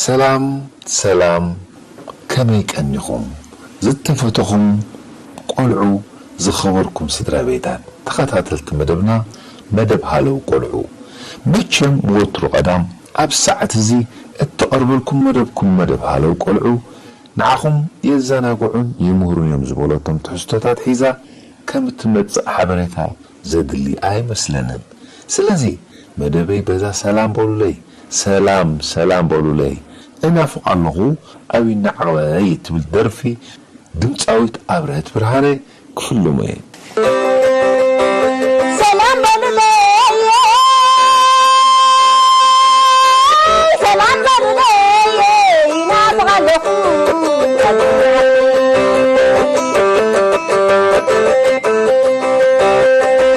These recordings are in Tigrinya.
ሰላም ሰላም፣ ከመይ ቀኒኹም? ዝተፈተኹም ቆልዑ፣ ዝኸበርኩም ስድራ ቤታት፣ ተኸታተልቲ መደብና፣ መደብ ሃለው ቆልዑ። መቸም ወትሩ ቀዳም ኣብ ሰዓት እዚ እተቐርበልኩም መደብኩም፣ መደብ ሃለው ቆልዑ፣ ንዓኹም የዘናግዑን ይምህሩን እዮም ዝበለቶም ትሕዝቶታት ሒዛ ከም እትመጽእ ሓበሬታ ዘድሊ ኣይመስለንን። ስለዚ መደበይ በዛ ሰላም በሉለይ፣ ሰላም ሰላም በሉለይ፣ እናፍቕ ኣለኹ፣ ኣብይ ናዕቐበይ እትብል ደርፊ ድምጻዊት ኣብርሀት ብርሃነ ክፍልሞ እየ። ሰላም በሉለይ፣ ሰላም በሉለይ፣ ይናፍቕ ኣለኹ።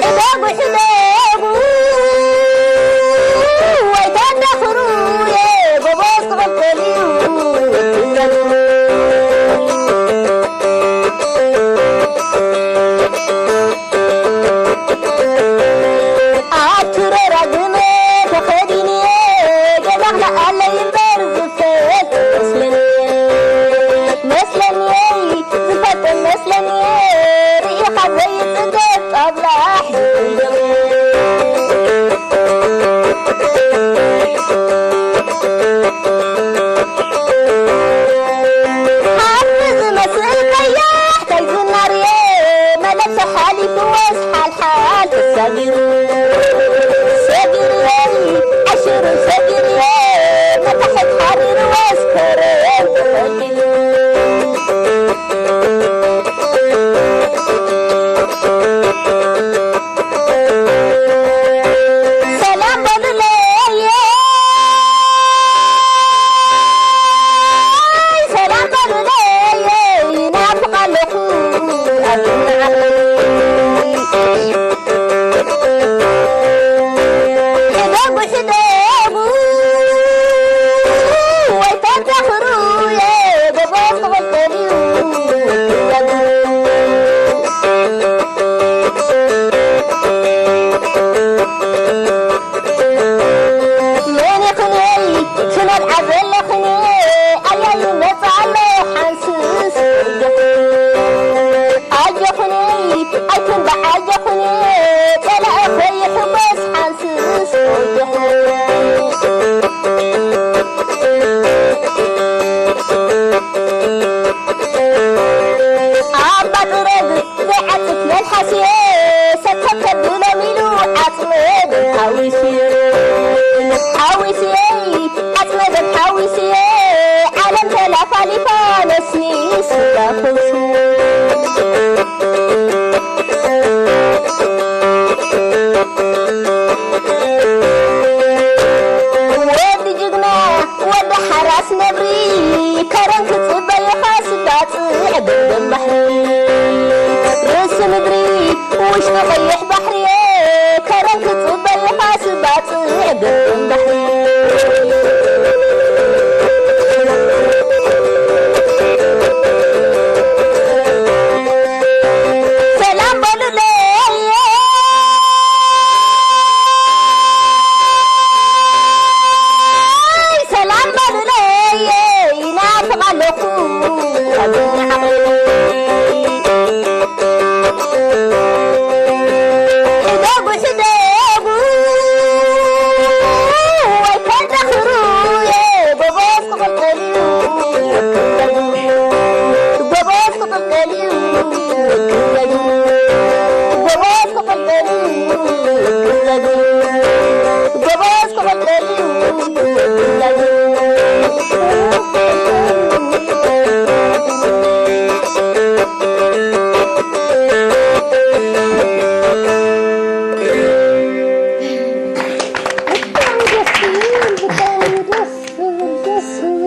ሕደጉ፣ ሕደጉ፣ ወይ ተዳኽሩ፣ ጎበዝ ክቕበል እዩ። ኣቱረራ ግመ ተኸዲንየ፣ ገዛኽና ኣለይ እምበር ዝፈጥ መስለኒ፣ መስለኒ፣ ዝፈጥ መስለኒ፣ ርኢኻ ዘይጽገብ ጦብላሕ።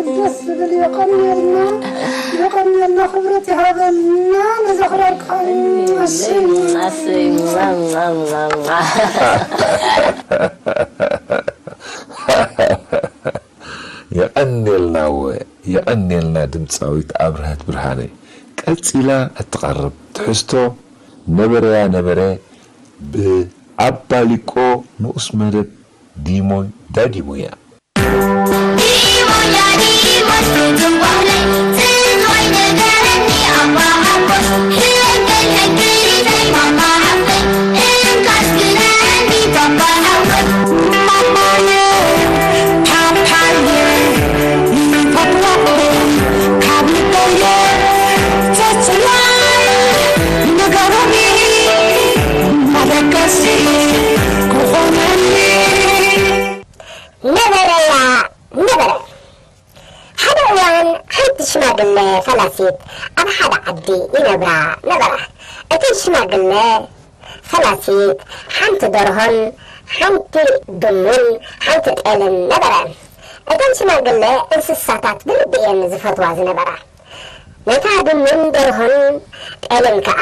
ደስ ዝብል። የቐንየልና፣ የቐንየልና፣ ክብረት ይሃበልና። ንዘኽረርካ። የቐንየልና፣ እወ፣ የቐንየልና ድምጻዊት ኣብርሀት ብርሃነ። ቀጺላ እትቐርብ ትሕዝቶ ነበረያ ነበረ ብኣባሊቆ ንኡስ መደብ ዲሞይ ዳዲሞያ። ነበረያ ነበረ። ሓደ እዋን ሓንቲ ሽማግለ ፈላሲት ኣብ ሓደ ዓዲ ይነብራ ነበራ። እተን ሽማግለ ፈላሲት ሓንቲ ደርሆን ሓንቲ ድሙን ሓንቲ ጤልን ነበረን። እተን ሽማግለ እንስሳታት ብልቢ እየን ዝፈትዋ ዝነበራ። ነታ ድሙን ደርሆን ጤልን ከኣ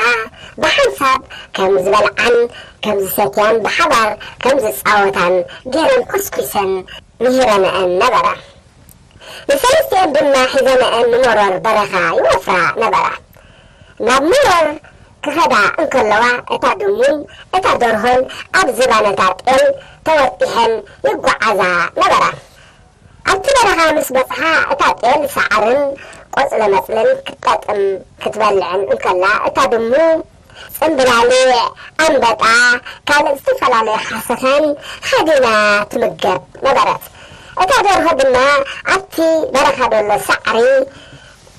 ብሓንሳብ ከም ዝበልዓን ከም ዝሰትያን ብሓባር ከም ዝጻወታን ገይረን ኮስኲሰን ምሂረንአን ነበራ። ንሰለስቲኤን ድማ ሒዘንአን ንመሮር በረኻ ይወፍራ ነበራ። ናብ መሮር ክኸዳ እንከለዋ እታ ድሙን እታ ደርሆን ኣብ ዝባነታ ጤል ተወጢሐን ይጓዓዛ ነበራ። ኣብቲ በረኻ ምስ በጽሓ እታ ጤል ሳዕርን ቆጽለመጽልን ክትጠጥም ክትበልዕን እንከላ እታ ድሙ ጽምብላሊዕ፣ ኣንበጣ፣ ካልእ ዝተፈላለዩ ሓሰኻን ሃዲና ትምገብ ነበረት። እታ ደርሆ ድማ ኣብቲ በረኻ ዘሎ ሳዕሪ፣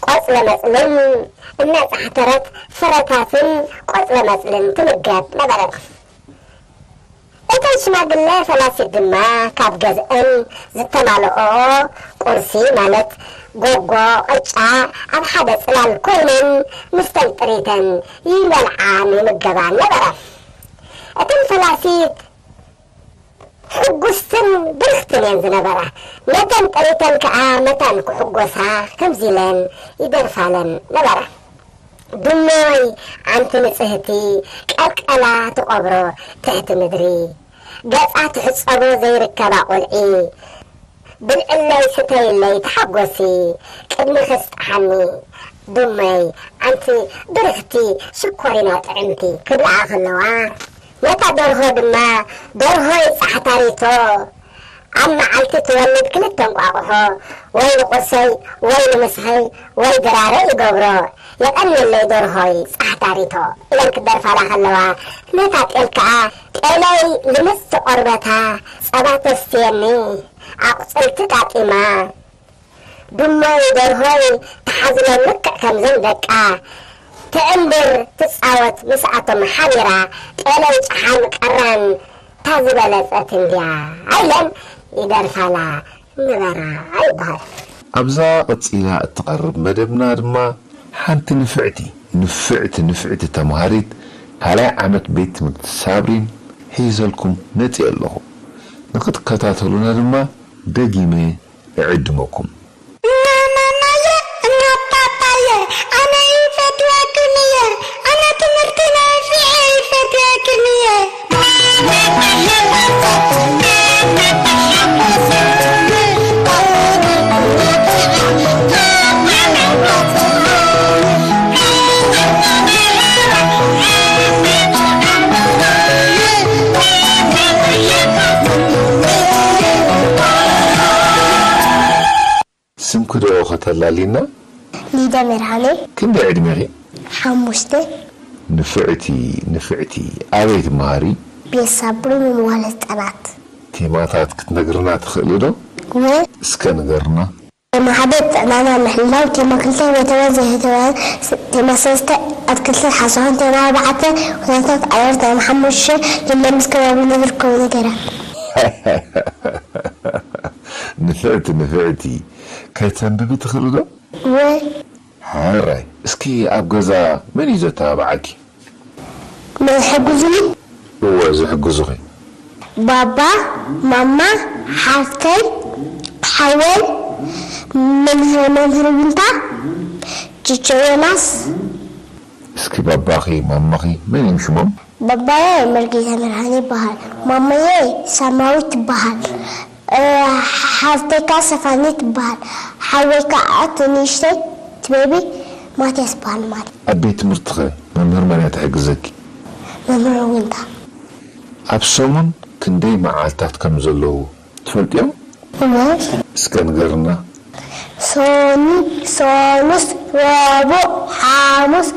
ቆጽለ መጽልን እናጻሕተረት ፍረታትን ቆጽለ መጽልን ትምገብ ነበረት። እተን ሽማግለ ፈላሲት ድማ ካብ ገዝአን ዝተማልኦ ቁርሲ ማለት ጎጎ፣ ቅጫ ኣብ ሓደ ጽላል ኮይነን ምስተን ጥሪተን ይበልዓን ይምገባን ነበራ። እተን ፈላሲት ሕጉስትን ብርኽትን እየን ዝነበራ። ነተን ጥሪተን ከኣ መታን ክሕጎሳ ከምዚ ኢለን ይደርፋለን ነበራ። ድሞይ ኣንቲ ንጽህቲ ቀልቀላ ትቐብሮ ትሕቲ ምድሪ፣ ገጻ ትሕጸቦ ዘይርከባ ቁልዒ፣ ብልዕለይ ስተይለይ ተሓጎሲ ቅድሚ ክስጥሓኒ። ድሞይ ኣንቲ ብርኽቲ ሽኮሪና ጥዕምቲ ክብልዓ ከለዋ፣ ነታ ደርሆ ድማ ደርሆይ ጻሕታሪቶ ኣብ መዓልቲ ትወልድ ክልተ እንቋቑሖ ወይ ንቁርሰይ ወይ ንምስሐይ ወይ ድራረይ ይገብሮ። የቐንየለይ ደርሆይ ጻሕታሪቶ ኢለን ክደርፋላ ከለዋ፣ ነታ ጤል ከኣ ጤለይ ልምጽቲ ቆርበታ ጸባ ተስትየኒ ኣቑጽልቲ ጣጢማ። ድሞይ ደርሆይ ትሓዝለን ልክዕ ከምዘን ደቃ ትዕምብር ትጻወት ምስኣቶም ሓቢራ ጤለይ ጨሓን ቀራን ታዝበለጸት እንድያ ኢለን ይደርፋላ ነበራ ይበሃል። ኣብዛ ቀጺላ እትቐርብ መደብና ድማ ሓንቲ ንፍዕቲ ንፍዕቲ ንፍዕቲ ተምሃሪት ካልኣይ ዓመት ቤት ትምህርቲ ሳብሪን ሒዘልኩም መጺኤ ኣለኹ። ንኽትከታተሉና ድማ ደጊመ እዕድመኩም። እነ ማማየ እነ ፓፓየ ኣነ ይፈትወክን እየ። ኣነ ትምህርቲ ነፊዐ ይፈትወክን እየ። ስምኪ ዶ ከተላልይና? ሊደ ብርሃነ። ክንደይ ዕድሜኺ? ሓሙሽተ። ንፍዕቲ ንፍዕቲ ኣበይ ትመሃሪ? ቤት ሳብሪን ንመዋለ ህጻናት። ቴማታት ክትነግርና ትኽእሊ ዶ? እስከ ንገርና። ቴማ ሓደ ጥዕናና ምሕላው፣ ቴማ ክልተ ህይወታውያን ዘይህይወታውያን፣ ቴማ ሰለስተ ኣትክልትን ሓሰኻን፣ ቴማ ኣርባዕተ ኩነታት ኣየር፣ ቴማ ሓሙሽተ ለምለም ምስ ከባቢና ዝርከቡ ነገራት። ንፍዕቲ ንፍዕቲ ከተንብቢ ትኽእሊ ዶ? እወ። ሕራይ እስኪ ኣብ ገዛ መን እዩ ዘተባብዓኪ? መን ዝሕግዙኒ? እወ ዝሕግዙኺ። ባባ፣ ማማ፣ ሓፍተይ፣ ሓወይ፣ መምህር መምህር ዊንታ፣ ችቸ ዮናስ። እስኪ ባባኺ ማማኺ መን እዮም ሽሞም? ባባየ መርጌታ መድሃኔ ይበሃል። ማማየ ሳማዊት ትበሃል። ሓፍተይ ከኣ ሰፋኒ ትበሃል። ሓወይ ከኣ እቲ ንእሽተይ እቲ ቤቢ ማትያስ ይበሃል። ማለት ኣብ ቤት ትምህርትኸ መምህር መን እያ ትሕግዘኪ? መምህር ዊንታ። ኣብ ሰሙን ክንደይ መዓልታት ከም ዘለዉ ትፈልጥዮም? እወ። እስከ ንገርና። ሶኒ፣ ሶኑስ፣ ረቡዕ፣ ሓሙስ፣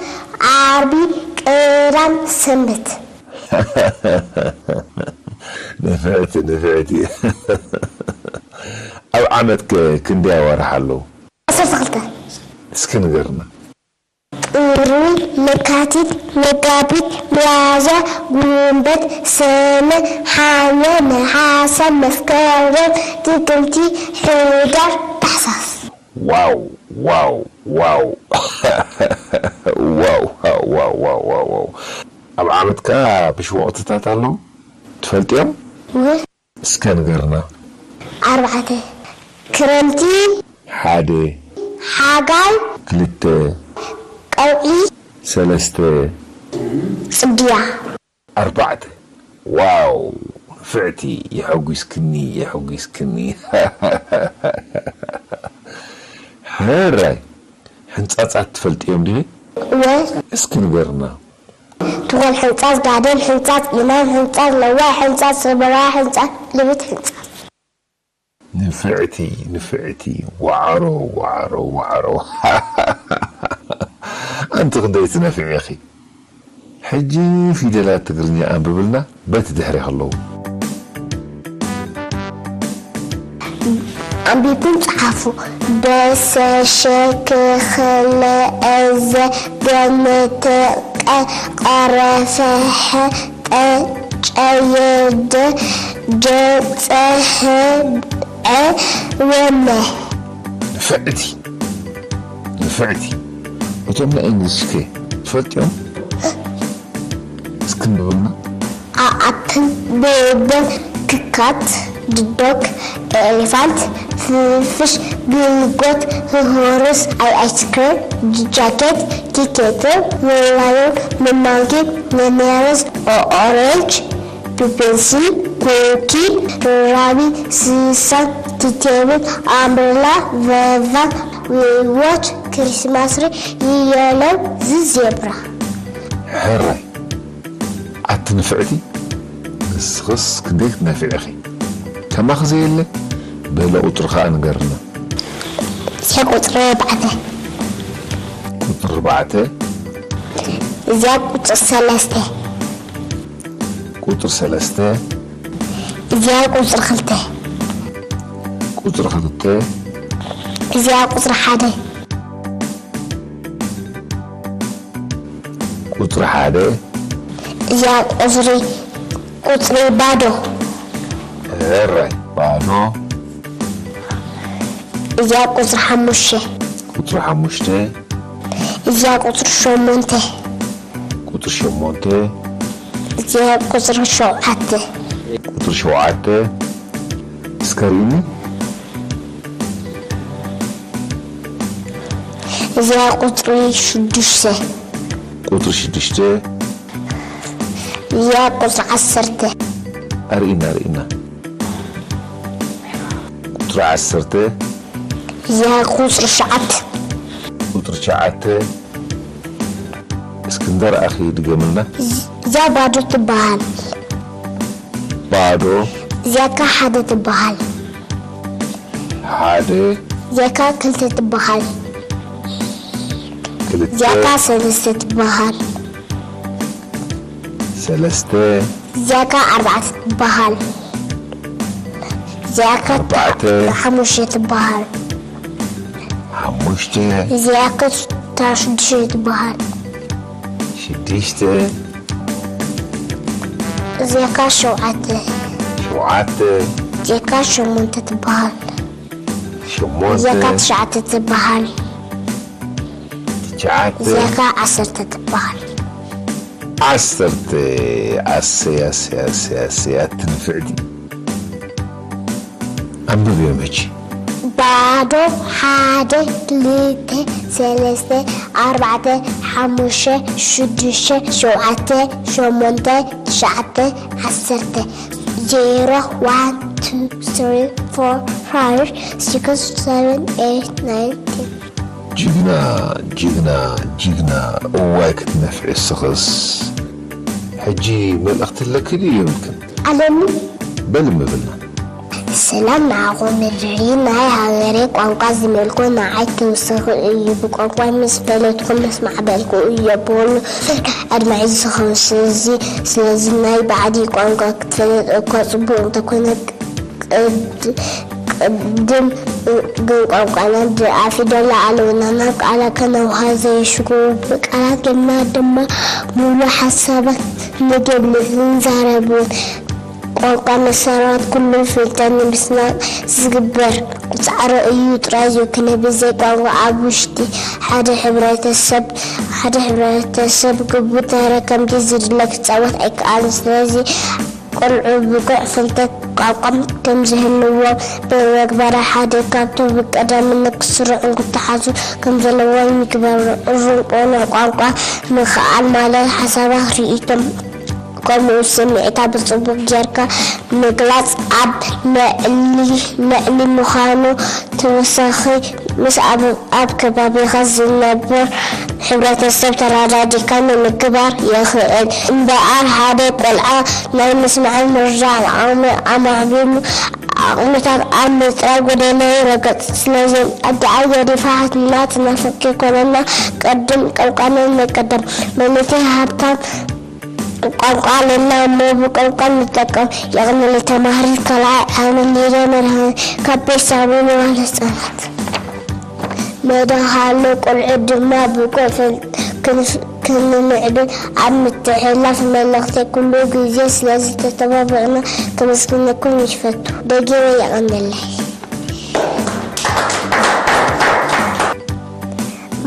ዓርቢ፣ ቅዳም፣ ሰንበት። ንፍዕቲ ንፍዕቲ። ኣብ ዓመት ከ ክንደይ ኣዋርሕ ኣለዉ? ዓሰርተ ክልተ። እስኪ ንገርና። ጥሪ፣ ለካቲት፣ መጋቢት፣ ሚያዝያ፣ ጉንበት፣ ሰነ፣ ሓምለ፣ ነሓሰ፣ መስከረም፣ ጥቅምቲ፣ ሕዳር፣ ታሕሳስ። ዋው ዋው ዋው። ዋው ዋው ዋው ዋው ዋው። ኣብ ዓመት ከኣ ብሽ ወቕትታት ኣለዉ ትፈልጥዮም? እስከ ንገርና። ኣርባዕተ። ክረምቲ። ሓደ። ሓጋይ። ክልተ። ቀውዒ። ሰለስተ። ጽድያ። ኣርባዕተ። ዋው ንፍዕቲ፣ የሐጒስክኒ የሐጒስክኒ። ሕራይ። ሕንጻጻት ትፈልጥዮም ድዩ? እወ። እስኪ ንገርና። ትኹል ሕንጻጽ፣ ጋደም ሕንጻጽ፣ ኢማም ሕንጻጽ፣ ለዋህ ሕንጻጽ፣ ሰበራ ሕንጻጽ፣ ልብት ሕንጻጽ። ንፍዕቲ ንፍዕቲ ዋዕሮ ዋዕሮ ዋዕሮ። ኣንቲ ክንደይ ትነፍዒ ኢኺ። ሕጂ ፊደላት ትግርኛ ኣንብብልና በቲ ድሕሪ ከለዉ። ኣንቢብኩም ጸሓፉ። በሰ ሸ ከ ኸ ለ ዐ ዘ ገ መ ተ ቀ ቀ ረ ፈ ሐ ጠ ጨ የ ደ ጀ ጸ ሐ ዐ ወ መ። ንፍዕቲ ንፍዕቲ። እቶም ናይ እንግሊዝከ ትፈልጥዮም? እስኪ ንበልና። ኣፕል፣ ቤበን፣ ክካት፣ ድዶክ፣ ኤሌፋንት፣ ፍሽ፣ ግልጎት፣ ሆርስ፣ ኣይስክሬም፣ ጃኬት፣ ቲኬትን፣ ሜላዮን፣ መማንኪ፣ መመያረስ፣ ኦሬንጅ፣ ፒፔንሲ፣ ኩኪ፣ ራቢ፣ ስሳን፣ ቲቴብል፣ ኣምብሬላ፣ ቨቫን፣ ዊልዎት፣ ክሪስማስ ሪ፣ የለው፣ ዚ ዜብራ። ሕራይ ኣቲ ንፍዕቲ፣ ንስኽስ ክንደይ ክትነፍዒ ኢኺ? ከማኺ ዘየለ፣ በለ ቁጽሪ ኸኣ ንገርና። እዚኣ ቁጽሪ ኣርባዕተ። ቁጽሪ ኣርባዕተ። እዚኣ ቁጽሪ ሰለስተ። ቁጽሪ ሰለስተ። እዚኣ ቁጽሪ ክልተ። ቁጽሪ ክልተ። እዚኣ ቁጽሪ ሓደ። ቁጽሪ ሓደ። እዚኣ ቁጽሪ፣ ቁጽሪ ባዶ። ሕራይ ባዶ። እዚኣ ቁጽሪ ሓሙሽተ። ቁጽሪ ሓሙሽተ። እዚኣ ቁጽሪ ሸሞንተ። ቁጽሪ ሸሞንተ። እዚኣ ቁጽሪ ሸውዓተ። ቁጽሪ ሸውዓተ። እስከ ርኢኒ። እዚኣ ቁጽሪ ሽዱሽተ። ቁጽሪ ሽዱሽተ። እዚኣ ቁጽሪ ዓሰርተ። ኣርእና፣ ኣርእና። ቁጽሪ ዓሰርተ። እዚኣ ቁጽሪ ትሽዓተ። ቁጽሪ ትሽዓተ። እስክንደር ኣኺ ድገምልና። እዚኣ ባዶ ትበሃል። ባዶ። እዚኣ ከ ሓደ ትበሃል። ሓደ። እዚኣ ከ ክልተ ትበሃል። ክልተ። እዚኣ ከ ሰለስተ ትበሃል። ሰለስተ። እዚኣ ከ ኣርባዕተ ትበሃል። እዚኣ ከ ኣርባዕተ። ሓሙሽተ ትበሃል። ሓሙሽተ። እዚኣ ከ ሽዱሽተ ትበሃል። ሽዱሽተ። እዚኣ ከ ሸውዓተ። ሸውዓተ። እዚኣ ከ ሸሞንተ ትበሃል። ሸሞንተ። እዚኣ ከ ትሽዓተ ትበሃል። ትሽዓተ። እዚኣ ከ ዓሰርተ ትበሃል። ዓሰርተ። ኣሰይ፣ ኣሰይ፣ ኣሰይ፣ ኣሰይ፣ ኣቲ ንፍዕቲ። ኣንብብዮም ሕጂ። ባዶ፣ ሓደ፣ ክልተ፣ ሰለስተ፣ ኣርባዕተ፣ ሓሙሽተ፣ ሽዱሽተ፣ ሸውዓተ፣ ሸሞንተ፣ ትሽዓተ፣ ዓሰርተ። Zero, one, two, three, four, five, six, seven, eight, nine, ten. ጅግና፣ ጅግና፣ ጅግና። እዋይ ክትነፍዒ ስኽስ። ሕጂ መልእኽቲ ኣለኪ ድዩ የብልክን? ኣለኒ። በል እምብልና። ሰላም ንዓኹም ምድሪ ናይ ሃገረይ ቋንቋ ዝመልኮ ንዓይ ተወሳኺ እዩ። ብቋንቋ ምስ ፈለጥኩ ምስ ማዕበልኩ እየ ብኹሉ ኣድማዒ ዝኸውን። ስለዚ፣ ስለዚ ናይ ባዕዲ ቋንቋ ክትፈልጥ እኳ ጽቡቕ እንተኾነ፣ ቅድ-፣ ቅድም ግን ቋንቋና ድኣ ፊደላ ኣለውና። ናብ ቃላ ከነውሃ ዘይሽግሩ ብቃላት ጌርና ድማ ሙሉእ ሓሳባት ንገልጽ፣ ንዛረብ እውን። ቋንቋ መሰረት ኩሉ ፍልጠት ንምስናቕ ዝግበር ጻዕሪ እዩ ጥራይ ዘይኮነ፣ ብዘይ ቋንቋ ኣብ ውሽጢ ሓደ ሕብረተሰብ፣ ሓደ ሕብረተሰብ ግቡእ ተራ ከምቲ ዝድለ ክጻወት ኣይከኣልን። ስለዚ ቆልዑ ብቑዕ ፍልጠት ቋንቋ ከም ዝህልዎም ብምግባር ሓደ ካብቶም ብቀዳምነት ክስርዑን ክተሓዙ ከም ዘለዎም ይግበር። እሩም ቆልዑ ቋንቋ ምኽኣል ማለት ሓሳባት፣ ርእይቶም ከምኡ ስምዒታ ብጽቡቕ ጌርካ ምግላጽ ኣብ ምዕሊ፣ ምዕሊ ምዃኑ ተወሳኺ ምስ ኣብ፣ ኣብ ከባቢኻ ዝነብር ሕብረተሰብ ተረዳዲእካ ንምግባር የኽእል። እምበኣር ሓደ ቆልዓ ናይ ምስማዕን ምርዳእን ዓቕሚ ኣማዕቢሉ ዓቕምታት ኣብ ምጽራይ ጎደሎ ይረግጽ። ስለዚ ኣደኣ ገዲፋ ናትና ፍቅሪ ኮነና ቅድም ቀልቃሎም ንቀደም። መንእሰይ ሃብታም ቋንቋ ኣለና እሞ ብቋንቋ ንጠቀም። የቕንየለይ ተማሃሪት ካልኣይ ዓመት ሊድያ መድሃኔ ካብ ቤት ሳሚን መዋለ ህጻናት። መድሃሎ ቆልዑ ድማ ብቑዕ ክንፍ-፣ ክንምዕብል ኣብ ምትሕልላፍ መልእኽቲ ኩሉ ግዜ ስለዝተተባበዑና ከመስግነኩም ይፈቱ። ደጊመ የቐንየለይ።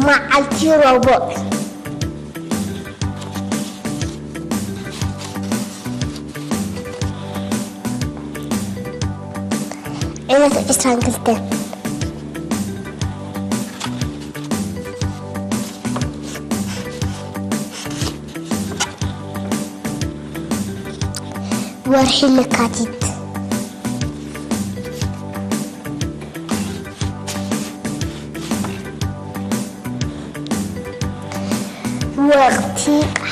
መዓልቲ ረቡዕ። ዕለት ዕስራን ክልተን። ወርሒ ለካቲት። ወቕቲ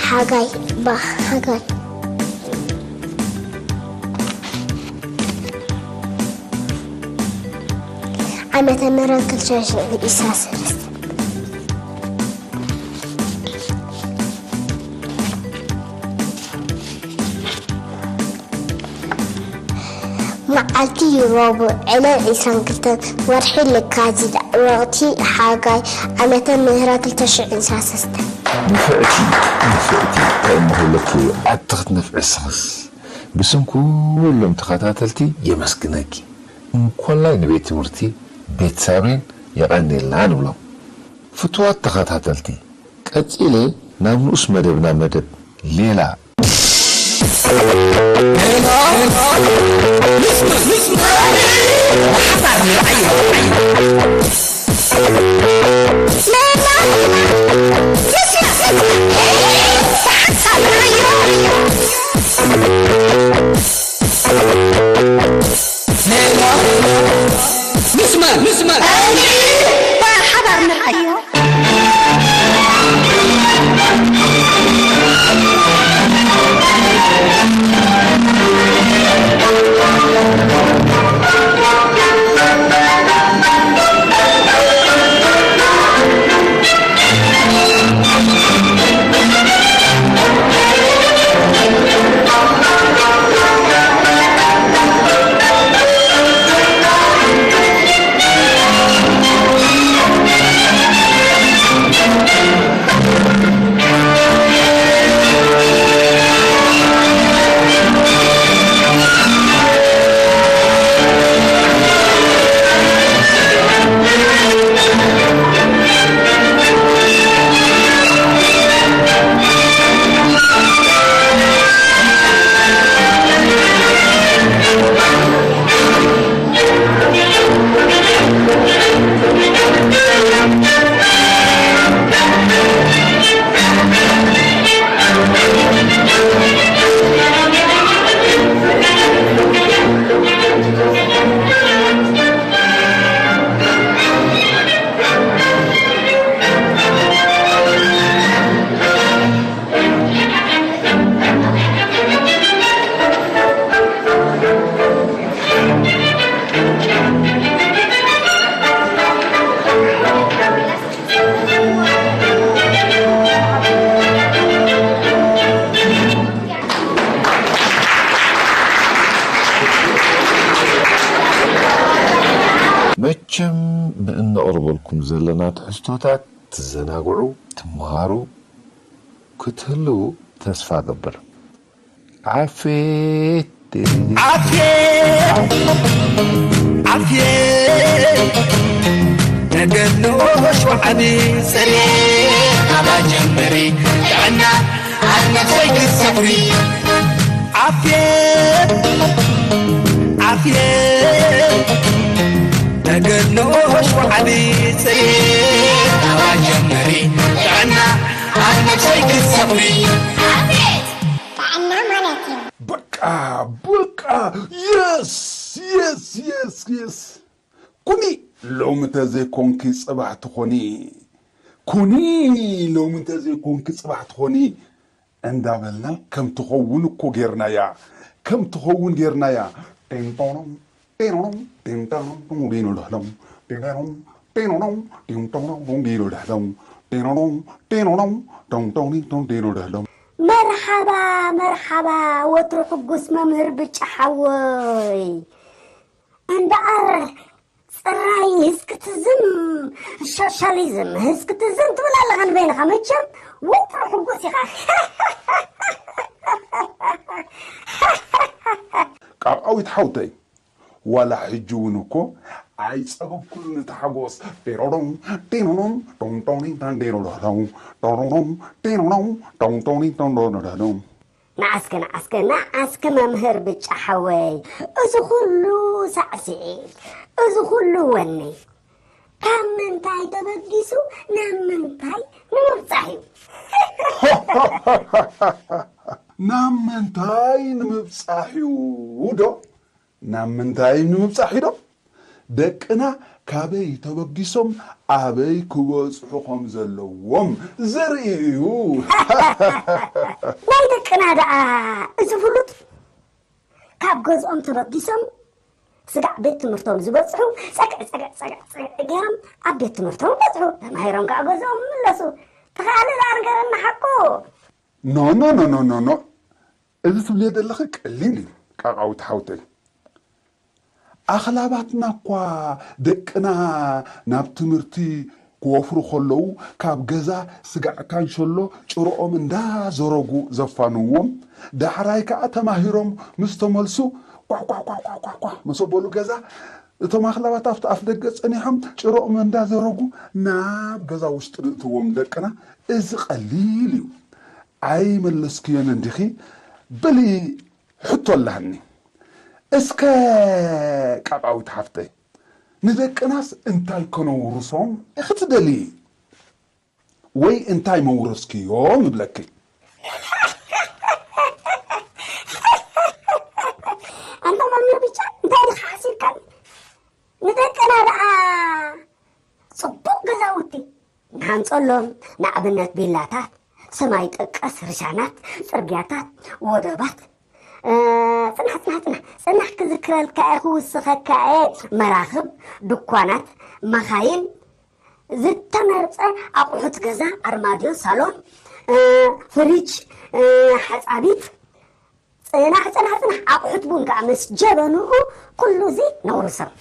ሓጋይ፣ ባ-፣ ሓጋይ። ዓመተ ምህረት ክልተ ሽሕን ዕስራን ሰለስተ። መዓልቲ ረቡዕ፣ ዕለት ዕስራን ክልተን ወርሒ ለካቲት፣ ወቕቲ ሓጋይ፣ ዓመተ ምህረት ክልተ ሽሕን ዕስራን ሰለስተን። ንፍዕቲ፣ ንፍዕቲ፣ እንታይ እሞ ክብለኪ፣ ኣቲ ክትነፍዒ ስኽስ። ብስም ኩሎም ተኸታተልቲ የመስግነኪ። እንኮላይ ንቤት ትምህርቲ ቤት ሳቤን የቐንየልና ንብሎም። ፍቱዋት ተኸታተልቲ፣ ቀጺለ ናብ ንኡስ መደብና፣ መደብ ሌላ። ምስማዕ፣ ምስማዕ። ብሓባር ንርኣዮ። ዝበልኩም ዘለና ትሕዝቶታት ትዘናግዑ፣ ትመሃሩ ክትህልዉ ተስፋ እገብር። ዓፌት! ዓፍየ ዓፍየ ተገድሎ ሸውዓቢ ጽሬ ኣባ ጀምሪ ጥዕና ኣነፈይ ክትሰፍሪ ዓፍየ ዓፍየ ተገድሎ ሸውዓቢ ጽሬ ኣባ ጀምሪ ጥዕና ኣነፈይ ክትሰፍሪ ዓፍየ ጥዕና ማለት እዩ። በቃ በቃ የስ የስ የስ የስ ኩኒ ሎሚ ተዘይኮንኪ ጽባሕ ትኾኒ ኩኒ ሎሚ ተዘይኮንኪ ጽባሕ ትኾኒ እንዳበልና ከም ትኸውን እኮ ጌርናያ ከም ትኸውን ጌርናያ ጢንጦኖም ጢኖኖም ጢንጦኖም ጢኖኖም ጢኖኖም ጢኖኖም ጢንጦኖም ጢኖኖም ጢኖኖም ጢኖኖም ጢኖኖም ጢኖኖም መርሓባ መርሓባ ወትሩ ሕጉስ መምህር ብጫ ሓወይ እምበኣር ጽራይ ህዝክትዝም ሶሻሊዝም ህዝክትዝም ትብል ኣለኻ ንበይንኻ መቸም ወትሩ ሕጉስ ኢኻ ቃቃዊት ሓውተይ ዋላ ሕጂ እውን እኮ ኣይጸገብኩሉን እቲ ሓጎስ ጢሮሮም ጢኖኖም ጦንጦኒ ታንዴሮዶዶም ጦሮሮም ጢኖኖም ጦንጦኒ ጦንዶዶዶም ንዓስከ ንዓስከ ንዓስከ መምህር ብጫ ሓወይ እዚ ኩሉ ሳዕስዒት እዚ ኩሉ ወኒ ካብ ምንታይ ተበጊሱ ናብ ምንታይ ንምብጻሕ እዩ ናብ ምንታይ ንምብጻሕ እዩ ዶ ናብ ምንታይ ንምብጻሕ እዩ ዶ ደቅና ካበይ ተበጊሶም ኣበይ ክበጽሑ ከም ዘለዎም ዘርኢ እዩ። ናይ ደቅና ደኣ እዚ ፍሉጥ ካብ ገዝኦም ተበጊሶም ስጋዕ ቤት ትምህርቶም ዝበጽሑ ጸግዕ ጸግዕ ጸግዕ ጸግዕ ገይሮም ኣብ ቤት ትምህርቶም በጽሑ ተማሂሮም ከዓ ገዝኦም ምለሱ ተኻኣለ ዝኣርገረና ሓቁ ኖ ኖ ኖ ኖ ኖ ኖ እዚ ትብልዮ ዘለኺ ቀሊል እዩ ቃቃዊት ሓውተይ ኣኽላባትና እኳ ደቅና ናብ ትምህርቲ ክወፍሩ ከለዉ ካብ ገዛ ስጋዕ ካንሸሎ ጭርኦም እንዳዘረጉ ዘፋንዎም ዳሕራይ ከዓ ተማሂሮም ምስ ተመልሱ ኳሕኳሕኳሕኳሕኳ ምስ ኣበሉ ገዛ እቶም ኣኽላባት ኣብቲ ኣፍ ደገ ጸኒሖም ጭርኦም እንዳዘረጉ ናብ ገዛ ውሽጢ ንእትዎም ደቅና እዚ ቀሊል እዩ ኣይመለስክዮን እንዲኺ በሊ ሕቶ ኣላኒ እስከ ቃቃዊት ሓፍተይ ንደቅናስ እንታይ ከነውርሶም ክትደሊ ወይ እንታይ መውረስክዮም እብለኪ ኣንታ መምህር ብቻ እንታይ ኢኻ ሓሲብካኒ ንደቅና ደኣ ጽቡቕ ገዛውቲ ንሃንጸሎም ንኣብነት ቢላታት ሰማይ ጠቀስ ርሻናት ጽርግያታት ወደባት ጽናሕ ጽናሕ ጽናሕ ጽናሕ ክዝክረልካ እየ ክውስኸካ እየ መራኽብ ድኳናት መኻይን ዝተመርጸ ኣቑሑት ገዛ ኣርማድዮ ሳሎን ፍሪጅ ሓጻቢት ጽናሕ ጽናሕ ጽናሕ ኣቑሑት ቡን ከዓ ምስ ጀበንኡ ኩሉ እዚ ነውርሶም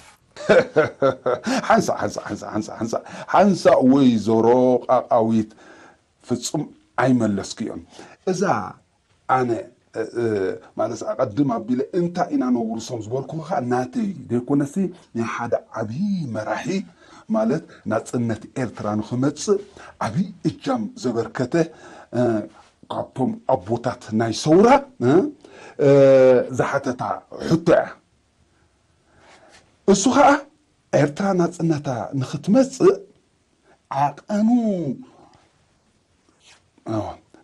ሓንሳእ ሓንሳእ ሓንሳእ ሓንሳእ ሓንሳእ ሓንሳእ ወይዘሮ ቃቃዊት ፍጹም ኣይመለስክዮን እዛ ኣነ ማለት ኣቐድም ኣቢለ እንታይ ኢና ነውርሶም ዝበልኩ ከዓ ናተይ ዘይኮነሲ ናይ ሓደ ዓብዪ መራሒ ማለት ናፅነት ኤርትራ ንክመፅእ ዓብዪ እጃም ዘበርከተ ካብቶም ኣቦታት ናይ ሰውራ ዝሓተታ ሕቶ እያ። እሱ ከዓ ኤርትራ ናፅነታ ንክትመፅእ ዓቐኑ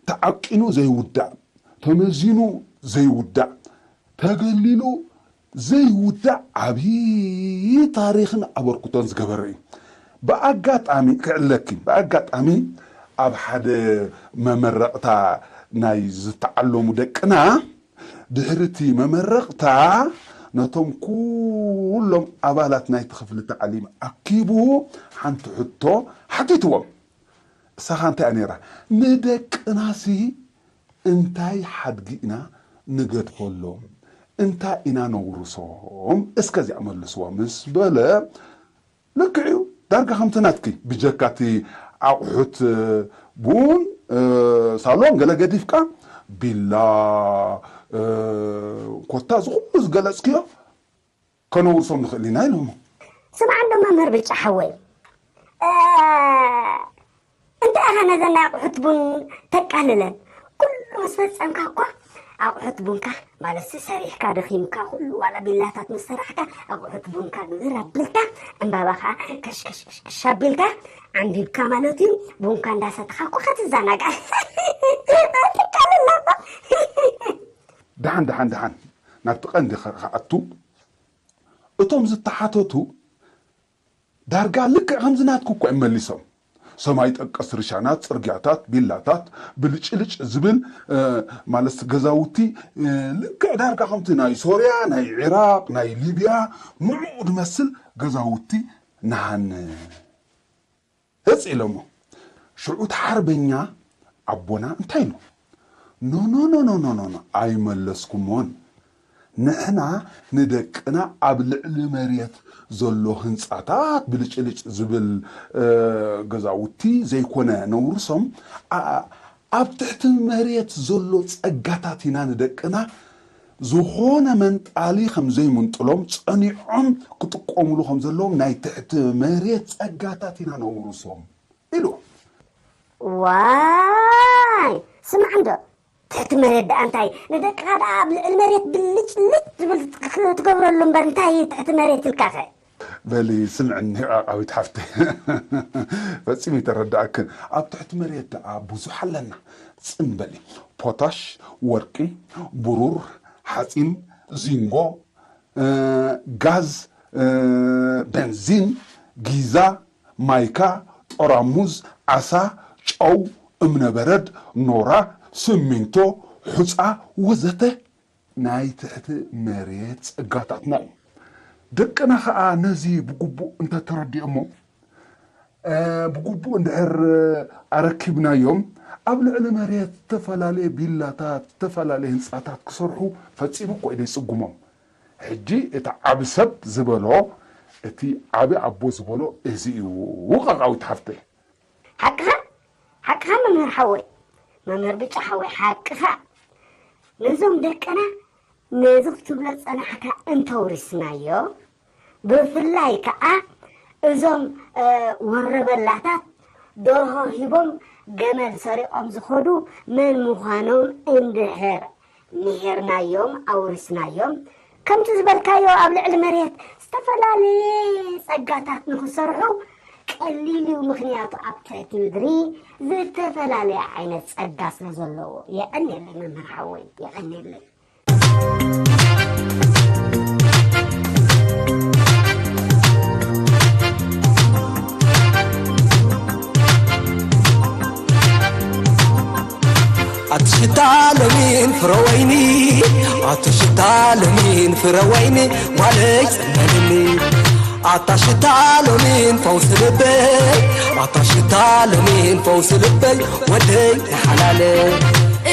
ተዓቂኑ ዘይውዳእ፣ ተመዚኑ ዘይውዳእ፣ ተገሊሉ ዘይውዳእ ዓብዪ ታሪኽን ኣበርክቶን ዝገበረ እዩ። ብኣጋጣሚ ክዕለኪ፣ ብኣጋጣሚ ኣብ ሓደ መመረቕታ ናይ ዝተዓለሙ ደቅና ድሕሪ እቲ መመረቕታ ነቶም ኩሎም ኣባላት ናይቲ ክፍሊ ታዕሊም ኣኪቡ ሓንቲ ሕቶ ሓቲትዎም። እሳኻ እንታይ እያ ነይራ? ንደቅናሲ እንታይ ሓድጊ ኢና ንገድፈሎም? እንታይ ኢና ነውርሶም? እስከ እዚኣ መልስዋ ምስ በለ ልክዕ እዩ። ዳርጋ ከምቲ ናትኪ ብጀካ እቲ ኣቑሑት ቡን ሳሎን ገለ ገዲፍካ ቢላ ኮታ ዝኹሉ ዝገለፅክዮ ከነውርሶም ንኽእል ኢና ኢሎሞ። ስማዕ እንዶ መምህር ብጫ ሓወይ፣ እንታይ ኢኻ ነዘን ናይ ኣቑሑት ቡን ተቃልለን? ኩሉ ምስ ፈጸምካ እኳ ኣቑሑት ቡንካ ማለትሲ ሰሪሕካ ደኺምካ ኩሉ ዋላ ቢላታት ምስ ሰራሕካ ኣቑሑት ቡንካ ግብር ኣቢልካ ዕምባባኻ ከሽከሽከሽ ኣቢልካ ዓንቢብካ ማለት እዩ። ቡንካ እንዳሰተኻ እኳ ክትዘናጋዕ ትቃልል ኣለኻ። ደሓን ደሓን ደሓን ናብቲ ቀንዲ ክኣቱ እቶም ዝተሓተቱ ዳርጋ ልክዕ ከምዚ ናትኩ እኮ እዮም መሊሶም። ሰማይ ጠቀስ ርሻናት፣ ጽርግያታት፣ ቢላታት፣ ብልጭልጭ ዝብል ማለት ገዛውቲ ልክዕ ዳርጋ ከምቲ ናይ ሶርያ፣ ናይ ዒራቕ፣ ናይ ሊብያ ንዕኡ ዝመስል ገዛውቲ ንሃንጽ ኢሎሞ። ሽዑ እቲ ሓርበኛ ኣቦና እንታይ ኢሉ? ኖኖኖኖኖኖ ኣይመለስኩሞን። ንሕና ንደቅና ኣብ ልዕሊ መሬት ዘሎ ህንፃታት ብልጭልጭ ዝብል ገዛውቲ ዘይኮነ ነውርሶም፣ ኣብ ትሕቲ መሬት ዘሎ ፀጋታት ኢና ንደቅና ዝኾነ መንጣሊ ከም ዘይምንጥሎም ፀኒዖም ክጥቀሙሉ ከም ዘለዎም ናይ ትሕቲ መሬት ፀጋታት ኢና ነውርሶም ኢሉ። ዋይ ስማዕ እንዶ ትሕቲ መሬት ደኣ እንታይ ንደቅኻ ደኣ ኣብ ልዕሊ መሬት ብልጭ ልጭ ዝብል ትገብረሉ እምበር እንታይ ትሕቲ መሬት ኢልካኸ? በሊ ስምዕኒ ዓቃዊት ሓፍተይ ፈጺሙ ይተረዳእክን ኣብ ትሕቲ መሬት ደኣ ብዙሕ ኣለና ጽን በሊ ፖታሽ ወርቂ ብሩር ሓጺን ዚንጎ ጋዝ፣ ቤንዚን፣ ጊዛ፣ ማይካ፣ ጠራሙዝ፣ ዓሳ፣ ጨው፣ እምነበረድ፣ ኖራ፣ ስሚንቶ፣ ሑፃ ወዘተ ናይ ትሕቲ መሬት ፀጋታትና እዩ። ደቅና ከዓ ነዚ ብግቡእ እንተተረዲኦሞ ብግቡእ እንድሕር ኣረኪብናዮም ኣብ ልዕሊ መሬት ዝተፈላለየ ቢላታት ዝተፈላለየ ህንፃታት ክሰርሑ ፈፂሙ እኮ እዩ ዘይፅጉሞም። ሕጂ እቲ ዓቢ ሰብ ዝበሎ እቲ ዓቢ ኣቦ ዝበሎ እዚ እዩ። ውቀቃዊት ሓፍተይ። ሓቅኻ ሓቅኻ መምህር ሓወይ መምህር ብጫ ሓወይ ሓቅኻ ነዞም ደቅና ነዚ ክትብሎ ዝጸናሕካ እንተውሪስናዮ ብፍላይ ከኣ እዞም ወረበላታት ደርሆ ሂቦም ገመል ሰሪቖም ዝኸዱ መን ምዃኖም እንድሕር ምሂርናዮም ኣውሪስናዮም ከምቲ ዝበልካዮ ኣብ ልዕሊ መሬት ዝተፈላለየ ጸጋታት ንኽሰርሑ ቀሊል እዩ ምኽንያቱ ኣብ ትሕቲ ምድሪ ዝተፈላለየ ዓይነት ጸጋ ስለ ዘለዎ የቐንየለይ መምህር ሓወይ የቐንየለይ ኣቲ ሽታ ለሚን ፍረ ወይኒ ኣቲ ሽታ ለሚን ፍረ ወይኒ ጓለይ ጽመልኒ ኣታ ሽታ ለሚን ፈውሲ ልበይ ኣታ ሽታ ለሚን ፈውሲ ልበይ ወደይ ተሓላለ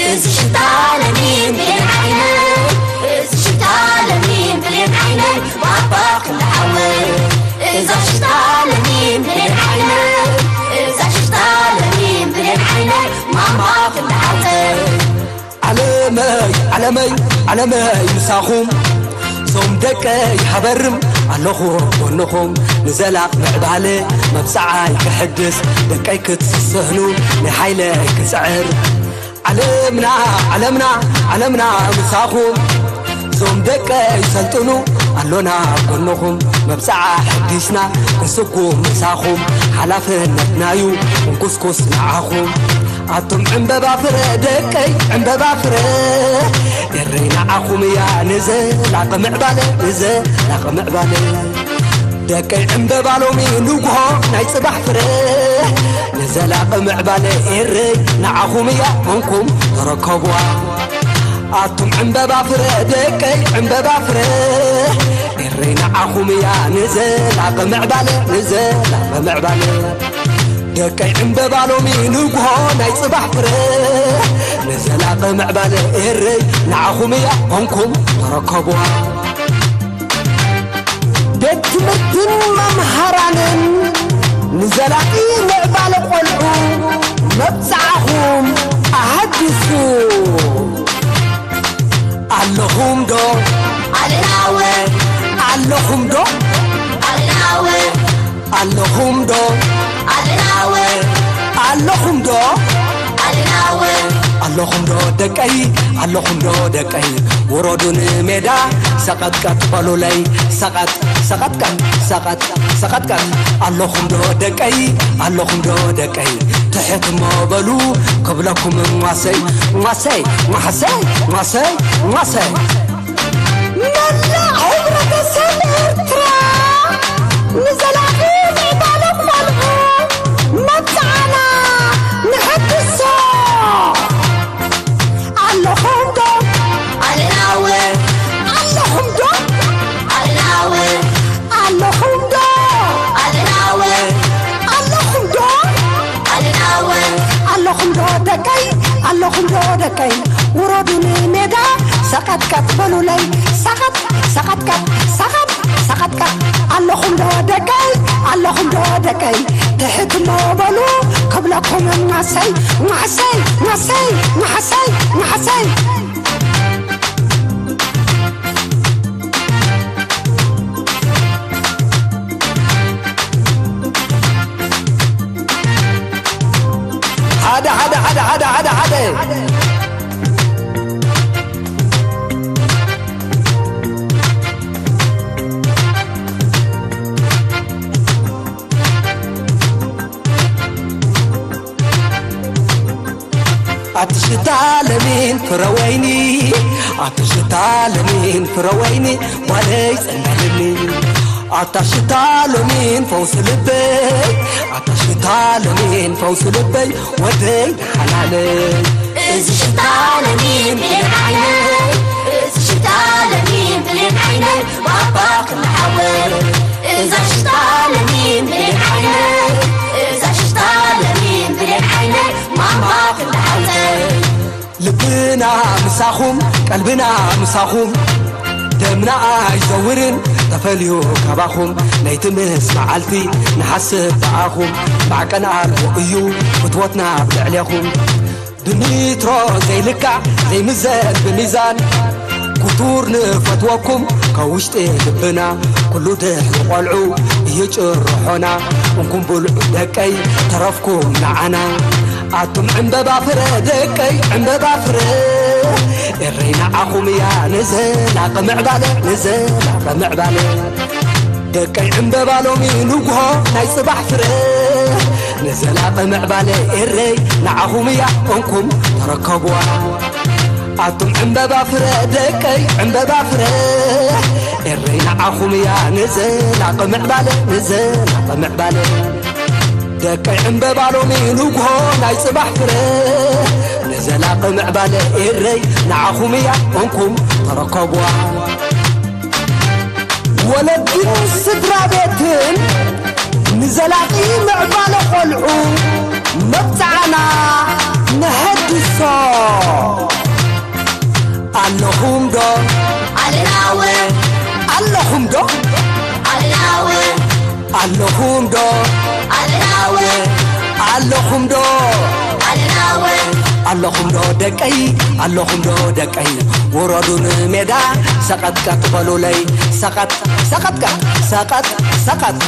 እዚ ሽታ ለሚን ብሌን ዓይነይ እዚ ሽታ ለሚን ብሌን ዓይነይ ባባ ክንዲ ሓወይ እዛ ሽታ ለሚን ብሌን ዓይነይ እዛ ሽታ ለሚን ብሌን ዓይነይ ማማ ክንዲ ሓወይ ዓለመይ ዓለመይ ዓለመይ ምሳኹም ዞም ደቀይ ሃበርም ኣለኹ ጎንኹም ንዘላቕ ምዕባለ መብፅዓይ ክሕድስ ደቀይ ክትስስህኑ ንሓይለይ ክፅዕር ዓለምና ዓለምና ዓለምና ምሳኹም ዞም ደቀይ ሰልጥኑ ኣሎና ጎንኹም መብፅዓ ሕዲስና ክንስጉም ምሳኹም ሓላፍነትናዩ ክንኩስኩስ ንዓኹም ኣቱም ዕምበባ ፍረ ደቀይ ዕምበባ ፍረ ኤረይ ንዓኹም እያ ንዘላቂ ምዕባለ ንዘላቂ ምዕባለ ደቀይ ዕምበባ ሎሚ ንግሆ ናይ ጽባሕ ፍረ ንዘላቂ ምዕባለ ኤረይ ንዓኹም እያ ኮንኩም ተረከብዋ ኣቱም ዕምበባ ፍረ ደቀይ ዕምበባ ፍረ ኤረይ ንዓኹም እያ ንዘላቂ ምዕባለ ንዘላቂ ምዕባለ ደቀይ ዕምበባ ሎሚ ንግሆ ናይ ጽባሕ ፍረ ንዘላቂ ምዕባለ ኤረይ ንዓኹም እያ ኮንኩም ተረከብዋ ቤት ትምህርትን መምሃራንን ንዘላቂ ምዕባለ ቆልዑ መብጽዓኹም ኣሃድሱ። ኣለኹም ዶ? ኣለናወ። ኣለኹም ዶ? ኣለናወ። ኣለኹም ዶ? ኣለናወ። ኣለኹም ዶ? ኣለናወ። ኣለኹም ዶ ደቀይ? ኣለኹም ዶ ደቀይ? ውረዱ ንሜዳ ሰቐጥቀጥ በሉለይ። ሰቐጥ፣ ሰቐጥቀጥ፣ ሰቐጥ፣ ሰቐጥቀጥ። ኣለኹም ዶ ደቀይ? ኣለኹም ዶ ደቀይ? ትሕት እሞ በሉ ክብለኩም ሟሰይ፣ ሟሰይ፣ ሟሰይ፣ ሟሰይ፣ ሟሰይ። መላእ ሕብረተሰብ ኤርትራ ንዘላቂ ምዕባለ ቆልዑ መብጽዓና ንሐድሶ። ኣለኹም ዶ? ኣለናወ። ኣለኹም ዶ? ኣለናወ። ኣለኹም ዶ? ኣለናወ። ኣለኹም ዶ? ኣለናወ። ኣለኹም ዶ ደቀይ? ኣለኹም ዶ ደቀይ? ውረዱ ንሜዳ ሰቐጥቀጥ በሉለይ። ሰቐጥ፣ ሰቐጥቀጥ፣ ሰቐጥ፣ ሰቐጥቀጥ። ኣለኹም ዶ ደቀይ? ኣለኹም ዶ ደቀይ? ትሕት እሞ በሉ ክብለኩም ማሰይ፣ ማሰይ፣ ማሰይ፣ ማሰይ፣ ማሰይ። ሓደ፣ ሓደ፣ ሓደ። ኣቲ ሽታ ለሚን ፍረ ወይኒ፣ ኣቲ ሽታ ለሚን ፍረ ወይኒ፣ ጓለይ ጸንበልኒ። ኣታ ሽታ ለሚን ፈውሲ ልበይ፣ ኣታ ሽታ ለሚን ፈውሲ ልበይ፣ ወደይ ሓላለይ። እዚ ሽታ ለሚን ብሌን ዓይነይ፣ እዚ ሽታ ለሚን ብሌን ዓይነይ፣ ባባ ክንዲ ሓወይ። እዛ ሽታ ለሚን ብሌን ዓይነይ፣ እዛ ሽታ ለሚን ብሌን ዓይነይ፣ ማማ ክንዲ ሓውተይ። ልብና ምሳኹም፣ ቀልብና ምሳኹም፣ ደምና ኣይዘውርን ተፈልዩ ካባኹም። ለይቲ ምስ መዓልቲ ንሓስብ ብኣኹም፣ ማዕቀን ኣልቦ እዩ ፍትወትና ኣብ ልዕሌኹም። ብኒትሮ ዘይልካዕ ዘይምዘን ብሚዛን፣ ክቱር ንፈትወኩም ካብ ውሽጢ ልብና። ኩሉ ድሕሪ ቆልዑ እዩ ጭርሖና፣ እንኩም ብልዑ ደቀይ ተረፍኩም ንዓና። ኣቱም ዕምበባ ፍረ ደቀይ ዕምበባ ፍረ፣ ኤረይ ንዓኹም እያ ንዘላቂ ምዕባለ፣ ንዘላቂ ምዕባለ። ደቀይ ዕምበባ ሎሚ ንግሆ ናይ ጽባሕ ፍረ፣ ንዘላቂ ምዕባለ ኤረይ ንዓኹም እያ እንኩም ተረከብዋ። ኣቱም ዕምበባ ፍረ ደቀይ ዕምበባ ፍረ፣ ኤረይ ንዓኹም እያ ንዘላቂ ምዕባለ፣ ንዘላቂ ምዕባለ። ደቀይ ዕምበባ ሎሚ ንግሆ ናይ ጽባሕ ፍረ፣ ንዘላቂ ምዕባለ ኤረይ ንዓኹም እያ እንኩም ተረከብዋ። ወለድን ስድራ ቤትን ንዘላቂ ምዕባለ ቆልዑ መብጽዓና ነሐድሶ። ኣለኹም ዶ? ኣለናወ። ኣለኹም ዶ? ኣለናወ። ኣለኹም ዶ? ኣለናወ። ኣለኹም ዶ? ኣለናወ። ኣለኹም ዶ ደቀይ? ኣለኹም ዶ ደቀይ? ውረዱ ንሜዳ ሰቐጥቀጥ በሉለይ። ሰቐጥ፣ ሰቐጥቀጥ፣ ሰቐጥ፣ ሰቐጥ።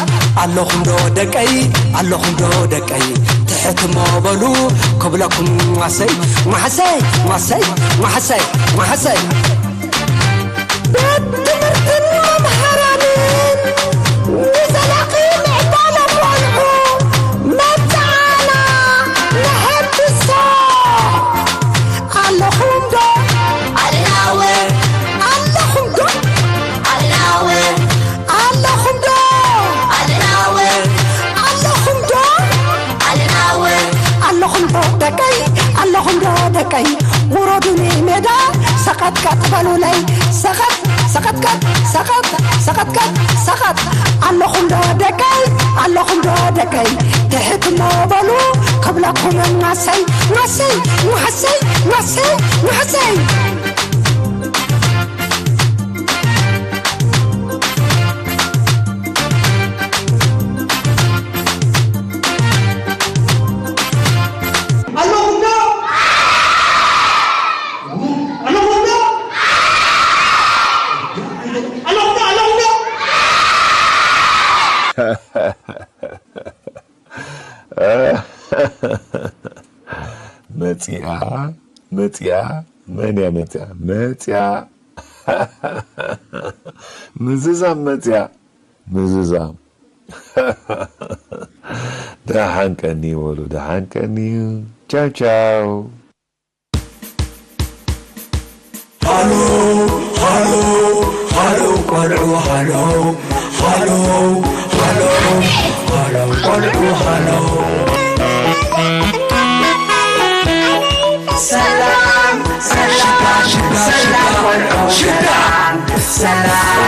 ኣለኹም ዶ ደቀይ? ኣለኹም ዶ ደቀይ? ትሕት እሞ በሉ ክብለኩም ማሰይ፣ ማሰይ፣ ማሰይ፣ ማሰይ፣ ማሰይ። ቤት ትምህርትን መምሃራንን ንዘላቂ ምዕባለ ቆልዑ መብጽዓና ነሐድሶ። ኣለኹም ዶ? ኣለናወ። ኣለኹም ዶ? ኣለናወ። ኣለኹም ዶ? ኣለናወ። ኣለኹም ዶ? ኣለናወ። ኣለኹም ዶ ደቀይ? ኣለኹም ዶ ደቀይ? ውረዱኒ ሜዳ ሰቐጥቀጥ በሉለይ። ሰቐጥ፣ ሰቐጥቀጥ፣ ሰቐጥ፣ ሰቐጥቀጥ፣ ሰቐጥ። ኣለኹም ዶ ደቀይ? ኣለኹም ዶ ደቀይ? ትሕት እሞ በሉ ክብለኩም ማሰይ፣ ማሰይ፣ ማሰይ፣ ማሰይ፣ ማሰይ። መፂኣ፣ መፂኣ፣ መን እያ መፂኣ? መፂኣ። ምዝዛም መፂኣ፣ ምዝዛም። ደሓን ቀኒ በሉ፣ ደሓን ቀኒ። ቻው ቻው። ሃሎ፣ ሃሎ፣ ሃሎ፣ ቆልዑ፣ ሃሎ፣ ሃሎ፣ ሃሎ፣ ሃሎ፣ ቆልዑ፣ ሃሎ። ሰላም፣ ሰላም፣ ሽታ፣ ሽታ፣ ሰላም፣ ሽታ። ቆልዑ፣ ሽታ። ሰላም፣ ሰላም፣